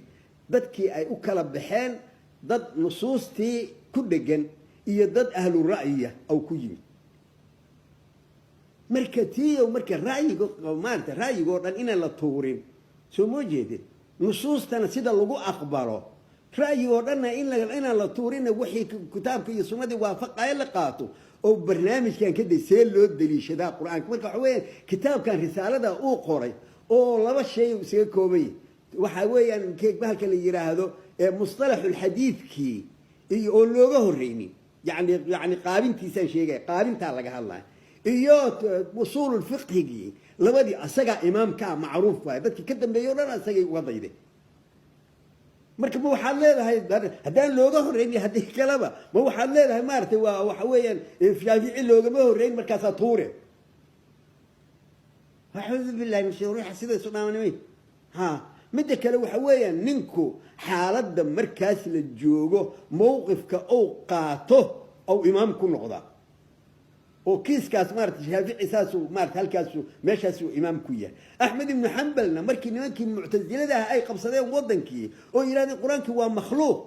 dadkii ay u kala baxeen dad nusuustii ku dhegan iyo dad ahlu ra'yiya aw ku yimid. Marka tiiyow marka ra'yiga maarata ra'yigoo dhan inaan la tuurin, soo moo jeedin? Nusuustana sida lagu aqbalo, ra'yigoo dhanna inaan la tuurinna, wixii kitaabka iyo sunnadii waafaqaya la qaato, oo barnaamijkan kadib see loo daliishadaa Qur-aanka. Marka waxa weeyaan kitaabkan risaalada uu qoray oo laba shay isaga koobay, waxa weeyaan bahalka la yiraahdo mustalaxulxadiidkii iyo oo looga horreynin, yani qaabintiisaan sheegaya, qaabintaa laga hadlaya, iyo usuululfiqhigii, labadii asagaa imaamkaa macruuf waay. Dadkii ka dambeeyey o dhan asagay uga dayday. Marka ma waxaad leedahay haddaan looga horreyn, haddii kaleba ma waxaad leedahay maaragtay waa waxa weeyaan Shaafici loogama horreyn, markaasaa tuure? Acuudu billahi min shuruuxa sida isu dhaamanimay. Ha, midda kale waxa weeyaan ninku xaaladda markaas la joogo mowqifka uu qaato ou imaam ku noqdaa, oo kiiskaas maarata Shaafici saasuu maarata halkaasu meeshaasuu imaam ku yahay. Axmed ibnu Xambalna markii nimankii Muctasilada ah ay qabsadeen wadankii oo yidhahdeen Qur-aankii waa makhluuq,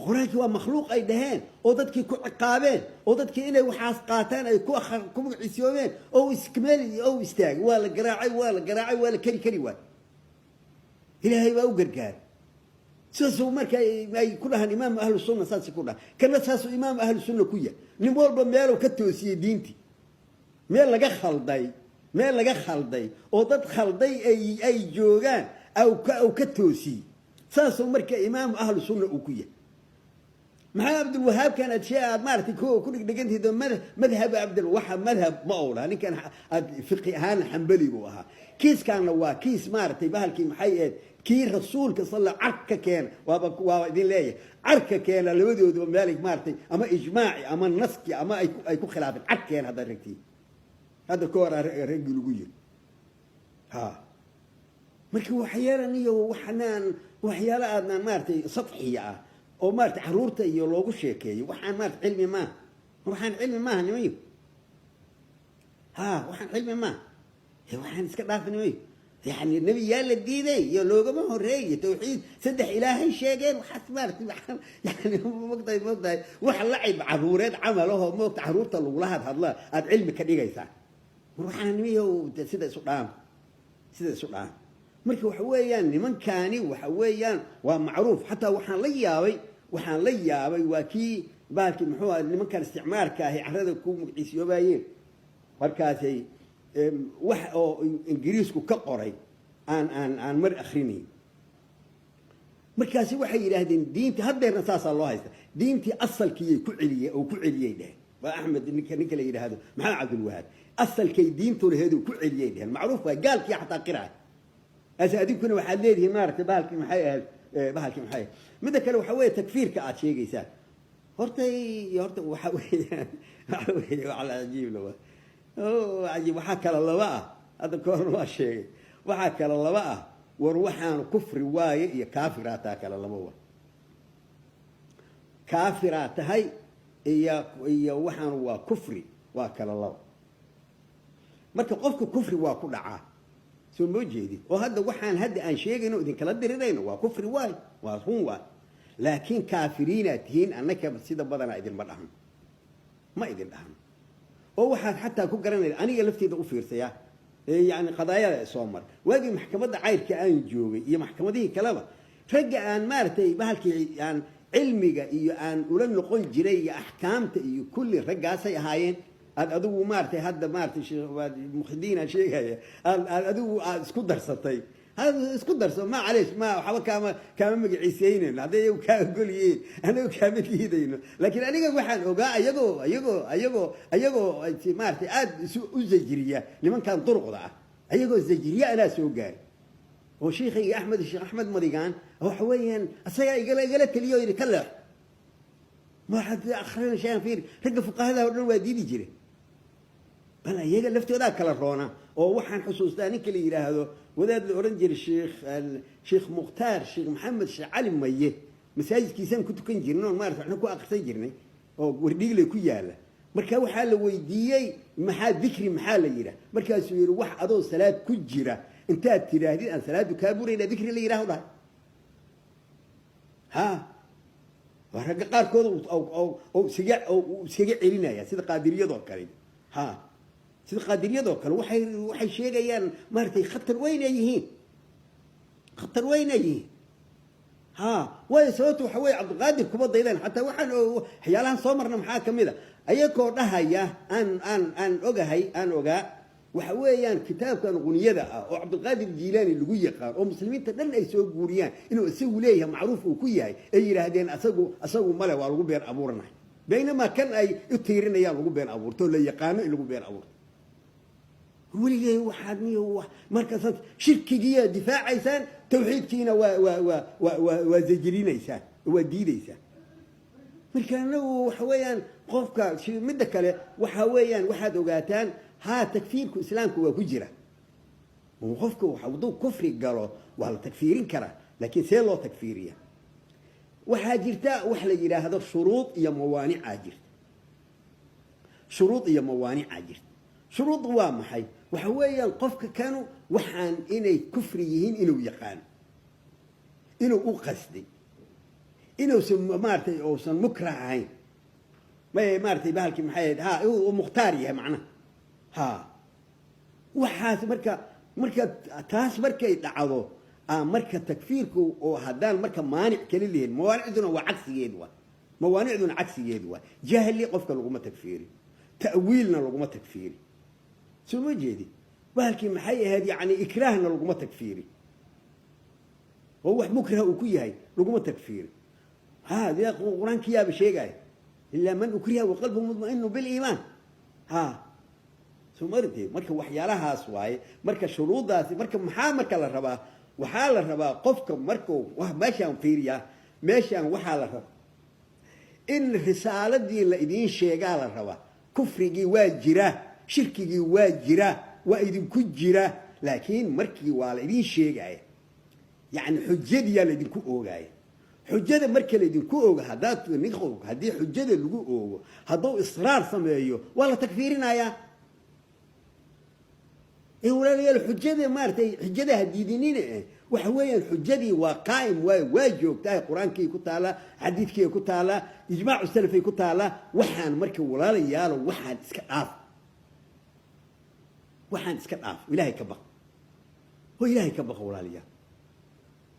Qur-aankii waa makhluuq ay dhaheen, oo dadkii ku ciqaabeen, oo dadkii inay waxaas qaataan ay ku magciisoobeen, oo iskmeel ou istaagay, waa la garaacay, waa la garaacay, waa la keri kari waay. Ilaahay baa u gargaaray. Sidaasuu marka ay ku dhahaan imaam ahlu sunna, saasay ku dhahan, kana saasuu imaam ahlu sunna ku yahay. Nin walba meeluu ka toosiyey diintii, meel laga khalday, meel laga khalday oo dad khalday ay joogaan aw ka toosiyey, saasuu marka imaam ahlu sunna uu ku yahay. Maxamed Cabdulwahaabkan aad shee aad maaragtay ku dhegdhegantihiid madhab Cabdul, waxa madhab ma uu laha ninkan. Aad fiqi ahaan Xambali buu ahaa. Kiiskaanna waa kiis maaragtay bahalkii maxay ahayd, kii rasuulka sal carka keena. Waaba idin leeyahay, carka keena labadooduba meel maaragtay ama ijmaaci ama naski ama ay ku khilaafeen. Car keena haddaad ragtiin. Hadda ka hor raggii lagu yiri ha. Marka waxyaalan iyo waxnaan, waxyaalo aadnaan maaragtay sadxiya ah oo maaragtay caruurta iyo loogu sheekeeyo, waxaan maarata cilmi maaha. Waxaan cilmi maaha, nimayo. Ha, waxaan cilmi maaha, waxaan iska dhaafa, nimayo. Yani nebi yaa la diiday iyo loogama horeeyo, tawxiid saddex ilaahay sheegeen, waxaas maaragtay yani mogtahay wax lacib caruureed camal ahoo moogta caruurta lagula hadhadla aada cilmi ka dhigaysaa. Mar waxaan, nimayo, sida isu dhaam, sida isu dhaam. Marka waxa weeyaan nimankaani waxa weeyaan waa macruuf. Xataa waxaan la yaabay waa kii baalkii muxuu aha, nimankan isticmaarka ahi carrada ku magaciisiyoobaayeen. Markaasay wax oo Ingiriisku ka qoray aan mar akrinayn. Markaasi waxay yidhaahdeen diinta haddeerna saasaa loo haysta, diintii asalkiiyay ku celiyey oo ku celiyey dheheen. Waa Axmed, ninka la yidhaahdo Maxamed Cabdulwahaab, asalkay diintu laheedu ku celiyey dheheen. Macruuf waa gaalkii xataa qiraay ase. Adinkuna waxaad leedihiin maaragtay bahalkii maxay ahayd, bahalkii maxay ahayd. Midda kale waxa weeye takfiirka aad sheegaysaan. Horta waxa weeyaan, waxa weeye wax cajiib lawa cajiib. Waxaa kala laba ah, hadda ka horna waa sheegay, waxaa kala laba ah war waxaanu kufri waaye iyo kaafiraa taa kala laba wa. Kaafiraa tahay iyo waxaanu waa kufri, waa kala laba. Marka qofka kufri waa ku dhacaa, soo moo jeedid? Oo hadda waxaan hadda aan sheegayno idinkala dirirayno waa kufri waay, waa run waay, laakiin kaafiriinaad tihiin annaka sida badanaa idinma dhahno, ma idin dhahno. Oo waxaad xataa ku garanaysa, aniga lafteeda u fiirsaya, yani qadaayada soo mar waagii maxkamadda cayrka aan joogay iyo maxkamadihii kaleba, ragga aan maaragtay bahalkii aan cilmiga iyo aan ula noqon jiray iyo axkaamta iyo kulli raggaasay ahaayeen. Aad adigu maaratay hadda maaratay Muxidiin aan sheegaya, aad adigu aad isku darsatay, isku darso, ma caleesh, ma waxba kaama magaciiseynayno. Hadday iyagu kaa ogol yihiin, anagu kaama diidayno. Laakiin aniga waxaan ogaa ayagoo maaratay aada isu u zajriya nimankan duruqda ah, ayagoo zajriya anaa soo gaari oo shiikhayga Axmed, Sheekh Axmed Madigaan, waxa weeyaan asagaa igala teliyo, yidhi ka leex. Ma waxaad akrinaysaa? Fiir, ragga fuqahada oo dhan waa diidi jire, bal iyaga laftoodaa kala roona. Oo waxaan xusuustaa ninka la yidhaahdo wadaad la odhan jiray Sheekh Mukhtaar Sheekh Maxamed Sheekh Cali Maye, masaajidkiisaan ku tukan jirnay oon maarata waxna ku akrisan jirnay oo Wardhiigle ku yaala. Marka waxaa la weydiiyey maxaa dikri maxaa la yidhaah? Markaasuu yidhi wax adoo salaad ku jira intaad tidhaahdid aan salaadu kaa burayna dikri la yidhaah dhahay. Ha, waa ragga qaarkood iskaga celinaya sida qaadiriyadoo kale. Ha, sida qaadiriyadoo kale waxay sheegayaan maaratay khatar weyn ay yihiin, khatar weyn ay yihiin. Ha, waayo sababta waxa weye Cabdiqaadir kuma daydeen. Xataa waxaan waxyaalahan soo marna maxaa ka mid a ayagoo dhahaya aan ogahay, aan ogaa, waxa weeyaan kitaabkan quniyada ah oo Cabdilqaadir Jiilaani lagu yaqaan oo muslimiinta dhan ay soo guuriyaan inuu isagu leeyahay, macruuf uu ku yahay, ay yidhaahdeen asagu male, waa lagu been abuuranay, baynamaa kan ay u tiirinayaan lagu been abuurto oo la yaqaano in lagu been abuurto. Weligay waxaad niyo markaasaad shirkigiiyaa difaacaysaan, tawxiidkiina waa zajrinaysaan, waa diidaysaan. Marka anagu waxa weeyaan qofka midda kale waxa weeyaan waxaad ogaataan, haa, takfiirku islaamka waa ku jira. Qofka hadduu kufri galo waa la takfiirin karaa, laakiin see loo takfiiriya? Waxaa jirta wax la yidhaahdo shuruud iyo mawaanicaa jirta, shuruud iyo mawaanicaa jirta. Shuruud waa maxay? Waxa weeyaan qofka kanu waxaan inay kufri yihiin inuu yaqaano, inuu u qasday, inuusan maaratay uusan mukrah ahayn, may maaratay bahalkii maxay ahayd, ha, uu mukhtaar yahay macnaha. Ha, waxaas marka taas markay dhacdo, marka takfiirku oo haddaan marka maanic kala lihin, mawaanicduna waa cagsigeed, waa mawaanicduna cagsigeed, waa jahli qofka laguma takfiiri, ta'wiilna laguma takfiiri, soo ma jeedi? Bahalkii maxay ahayd, yani ikraahna laguma takfiiri, oo wax mukraha uu ku yahay laguma takfiiri. Ha, dee Qur-aankiyaaba sheegaya: "Ilaa man ukriha waqalbuhu mudmainu biliimaan." Ha, soo maritee? Marka waxyaalahaas waaye. Marka shuruuddaasi, marka maxaa marka la rabaa? Waxaa la rabaa qofka markuu meeshaan fiiriyaa, meeshaan waxaa la rabaa in risaaladii la idiin sheegaa la rabaa. Kufrigii waa jiraa, shirkigii waa jiraa, waa idinku jira, laakiin markii waa la idiin sheegaya, yacni xujadiyaa laydinku oogaya. Xujada marka laydinku oogo, haddaad nin, haddii xujada lagu oogo, hadduu israar sameeyo, waa la takfiirinayaa. Ee walaalayaal, xujada maaratay, xujada ha diidinina. Eh, waxa weeyaan xujadii waa qaa'im, waay waa joogtahay. Qur-aankii ku taallaa, xadiidkii ku taallaa, ijmaacu salafay ku taallaa. Waxaan marka, walaalayaalo, waxaan iska dhaaf, waxaan iska dhaaf. Ilaahay ka baq oo Ilaahay ka baqa, walaalayaal,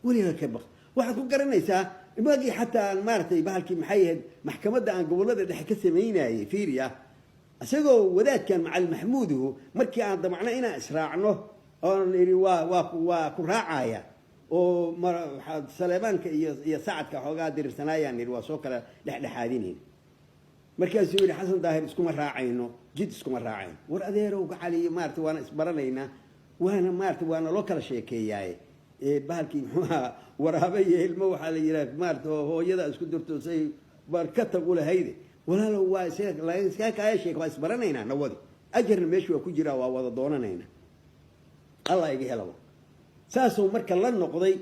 weligaa ka baq. Waxaad ku garanaysaa maagii xataa aan maaratay bahalkii maxay ahayd, maxkamadda aan gobollada dhexe ka samaynayay, fiiriya, isagoo wadaadkan Macalin Maxmuuduhu, markii aan damacno inaan israacno oon idhi waa ku raacaya, oo Saleebaanka iyo Sacadka xoogaa dirirsanaayaan, idhi waa soo kala dhexdhexaadinayn. Markaasuu yidhi: "Xasan Daahir, iskuma raacayno jid, iskuma raacayno." War adeerow gacaliyo, maarata, waana isbaranaynaa, waana maarata, waana loo kala sheekeeyaaye. Bahalkii muxuuaha, waraabe iyo ilmo waxaa la yidhaha, maarata, hooyada isku dirto say barkatag ulahayde. Walaalow, waa iska kaaya sheek, waa isbaranaynaa, nawadi ajarna meesha waa ku jiraa, waa wada doonanaynaa, Allah iga helaba. Saasuu marka la noqday,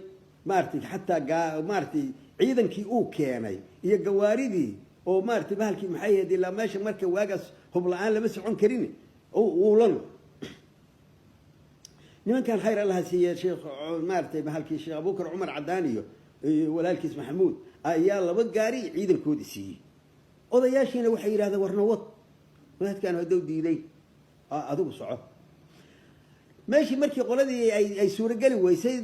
maaratay, xataa gaa maaratay ciidankii uu keenay iyo gawaaridii oo maaratay bahalkii maxay ahayd, ilaa meesha marka waagaas hub la-aan lama socon karin, uu la noqday. Nimankan khayr Allaha siiye, Sheekh maaratay bahalkii, Sheekh Abubakar Cumar Cadaan iyo walaalkiis Maxamuud ayaa laba gaari ciidankoodi siiyey. Odayaashiina waxay yidhahdeen: "War nawad, wadaadkaan hadduu diiday, adigu soco." Meeshii markii qoladii ay suurageli weysay,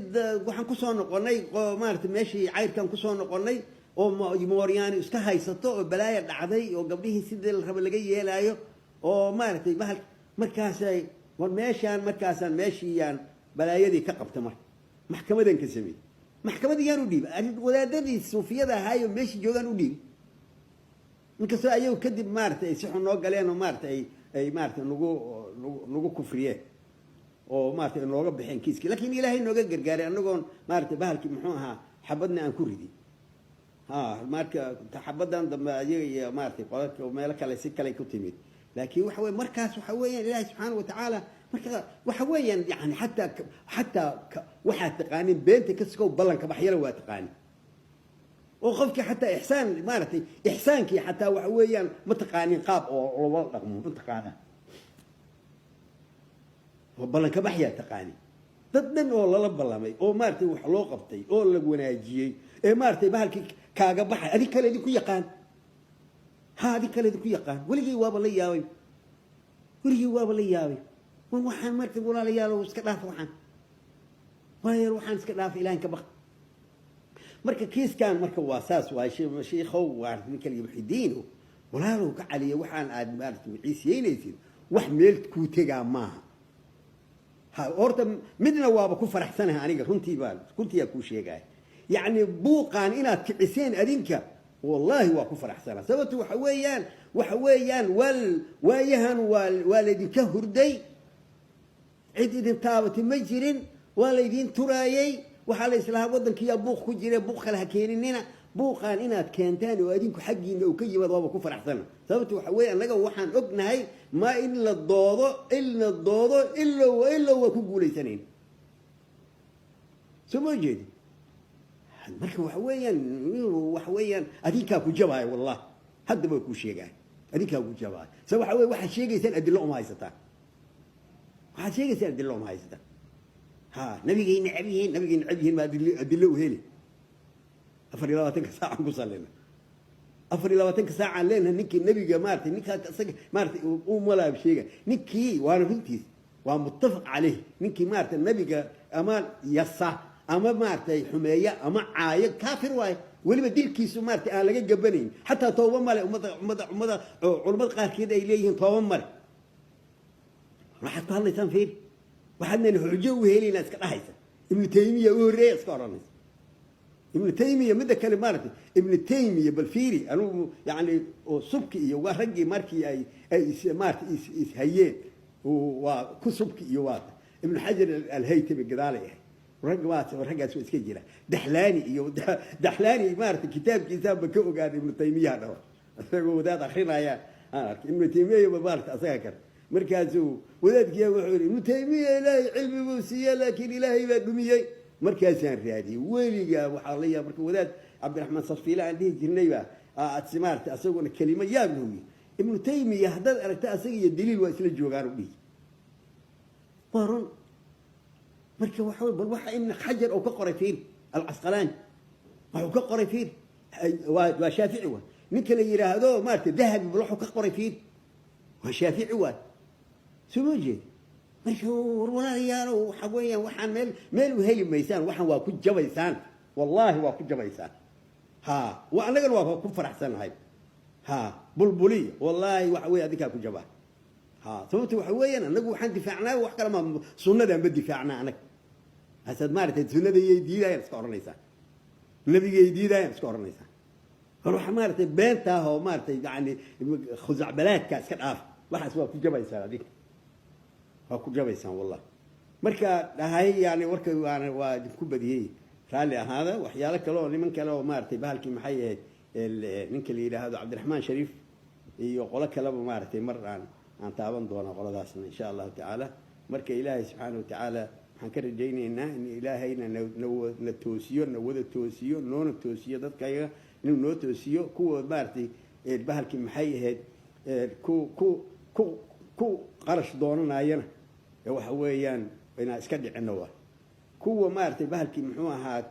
waxaan kusoo noqonay maarata meeshii cayrkan kusoo noqonay, oo mooryaani iska haysato, oo balaaya dhacday, oo gabdhihii sidii la raba laga yeelaayo, oo maaragtay bahal. Markaasay war meeshaan, markaasaan meeshiiyaan balaayadii ka qabta. Marka maxkamadan ka sameeyey, maxkamadii yaan u dhiibay, wadaadadii suufiyada ahaayo meeshii joogaan u dhiibay, inkastoo ayagu kadib maaratay ay si xun noo galeen oo maarata ay maarata nagu kufriyeen oo maarata nooga baxeen kiiskii, lakin Ilaahay nooga gargaaray, anagoon maarata bahalkii muxuu ahaa xabadna aan ku ridin. Ha, marka xabadan dambe ayaga iyo maaratay qolalka meelo kale si kale ku timid, laakiin waxa weye markaas waxa weeyaan Ilaahay subxaana watacaala marka waxa weeyaan, yani xataa waxaad taqaanin beenta kaskow, ballanka baxyala waa taqaanin, oo qofkii xataa ixsaan, maaratay, ixsaankii xataa waxa weeyaan ma taqaanin qaab oo loola dhaqmo ma taqaana, oo ballanka baxyaa taqaanin. Dad dhan oo lala ballamay oo maaratay wax loo qabtay oo la wanaajiyey ee maaratay bahalkii kaaga baxay, adig kale idinku yaqaan. Ha, adig kale idinku yaqaan. Weligay waaba la yaabay, weligay waaba la yaabay. War waxaan marka, walaalayaal, iska dhaaf waxaan, walaalayaal, waxaan iska dhaaf, Ilahan ka baq. Marka kiiskan marka waa saas. Waa shiikow, waa ninka Muxidiino, walaalow ka caliya, waxaan aad maarata ciisiyeynaysid wax meel kuu tegaa maaha. Ha, horta midna waaba ku faraxsanahay aniga, runtii baa runtiyaa kuu sheegaya, yacni buuqaan inaad kiciseen adinka, wallahi waa ku faraxsanaa. Sababtu waxa weeyaan waayahan waa laydinka hurday, cid idin taabatay ma jirin, waa laydin turaayey. Waxaa la islahaa waddankiyaa buuq ku jira, buuq kale ha keeninina. Buuqaan inaad keentaan oo adinku xaggiina uu ka yimaad, waaba ku faraxsana. Sababtu waxa weeye, annaga waxaan ognahay ma in la doodo, in la doodo, ilow ilow waa ku guulaysanayn. Soo ma jeedi? Marka waxa weeyaan adinkaa ku jabaayo, wallah hadda waa kuu sheegaya, adinkaa ku jabaayo. Sa waxa weye, waxaad sheegaysaan adilo uma haysataan, waxaad sheegaysaan adilo uma haysataan. Ha, nabigay necab yihiin, nabigay necab yihiin, ma adilo u heli? 24-ka saacaan ku sallina, 24-ka saacaan leenahay ninkii nabiga maaratay, ninkaa isaga maaratay uu malaab sheega ninkii, waana runtiis, waa muttafaq caleyh. Ninkii maaratay nabiga ama yasa ama maaratay xumeeya ama caayo, kaafir waaye. Weliba dilkiisu maaratay aan laga gabanayn, xataa tooba male. Ummada culamada qaarkeed ay leeyihiin tooba male. Waxaad ku hadlaysaan fiir, waxaadnan xujo u helayna iska dhahaysa. Ibnu Taymiya u horreeya iska odhanaysa. Ibnu Taymiya midda kale, maaragtay, Ibnu Taymiya bal fiiri, anugu yani oo Subki iyo waa raggii markii ay is maarata is hayeen, waa ku Subki iyo waa Ibnu Xajar Alhaytami gadaalay ahay. Rag waa raggaas waa iska jira, Daxlaani iyo Daxlaani, maarata, kitaabkiisaanba ka ogaaday Ibnu Taymiyaha dhaho, isagoo wadaad akrinaya aan arkay Ibnu Taymiya maarata asaga kale. Markaasuu wadaadkiya wuxuu yidhi, "Ibnu Taymiya Ilaahay cilmi buu siiye, laakiin Ilaahay baa dhumiyey." Markaasaan raadiyey weligaa, waxaa la yaab marka wadaad Cabdiraxmaan Safiile aan dhihi jirnayba maarata asaguna kelimo yaab lahu yidhi, "Ibnu Taymiya haddaad aragta asaga iyo daliil waa isla joogaan," u dhihi. Waa run. Marka waxa bal waxa Ibn Xajar oo ka qoray fiir, Alcasqalaani waxuu ka qoray fiir, waa Shaafici. Waay ninka la yidhaahdo maarata Dahabi, bal waxuu ka qoray fiir, waa Shaafici. Waay, soo ma jeed? Marka war walaalayaalo, waxa weeyaan waxaan meel u heli maysaan, waxaan waa ku jabaysaan, wallaahi waa ku jabaysaan. Ha, wa annagana waa ku faraxsanahay. Ha, bulbuliya, wallaahi waxa weeye adinkaa ku jabaa. Ha, sababta waxa weeyaan annagu waxaan difaacnaa wax kale ma, sunnadaan ba difaacnaa anag. Hasaad maaragtay sunnadayay diidayaan iska odhanaysaan, nabigay diidayaan iska odhanaysaan. Bal waxa maaragtay beentaah oo maaragtay yani khusacbalaadka iska dhaaf, waxaas waa ku jabaysaan adinka, waa ku jabaysaan wallah. Marka dhahay yani warka waana waa idinku badiyey, raalli ahaada. Waxyaalo kale oo niman kale oo maaragtay bahalkii maxay ahayd, ninka la yidhaahdo Cabdiraxmaan Shariif iyo qolo kaleba maaragtay mar aan taaban doonaa qoladaasna, insha Allahu tacaala. Marka Ilaahay subxaana wa tacaala waxaan ka rajaynaynaa in Ilaahayna na toosiyo, na wada toosiyo, noona toosiyo dadkayaga, inuu noo toosiyo kuwa maaragtay bahalkii maxay ahayd ku qarash doonanayana waxa weeyaan inaan iska dhicino. Waa kuwa maaragtay bahalkii muxuu ahaa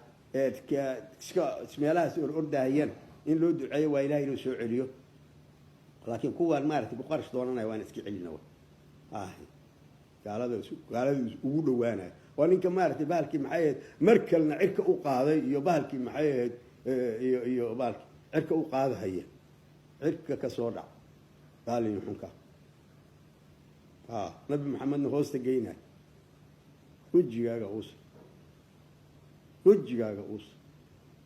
iska meelahaas or ordahayana in loo duceeyo, waa Ilahay inuu soo celiyo. Laakiin kuwaan maaragtay ku qarash doonanaya waan iska celina. Ah, gaalada ugu dhawaanayo waa ninka maaragtay bahalkii maxay ahayd mar kalena cirka u qaaday iyo bahalkii maxay ahayd iyo bahalki cirka u qaadahaya, cirka ka soo dhac gaalin xunka. Ha, Nabi Maxamedna hoosta geynay. Wejigaaga uus, wejigaaga uus,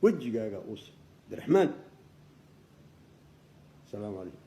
wejigaaga uus, Cabdiraxmaan. Asalaamu calaykum.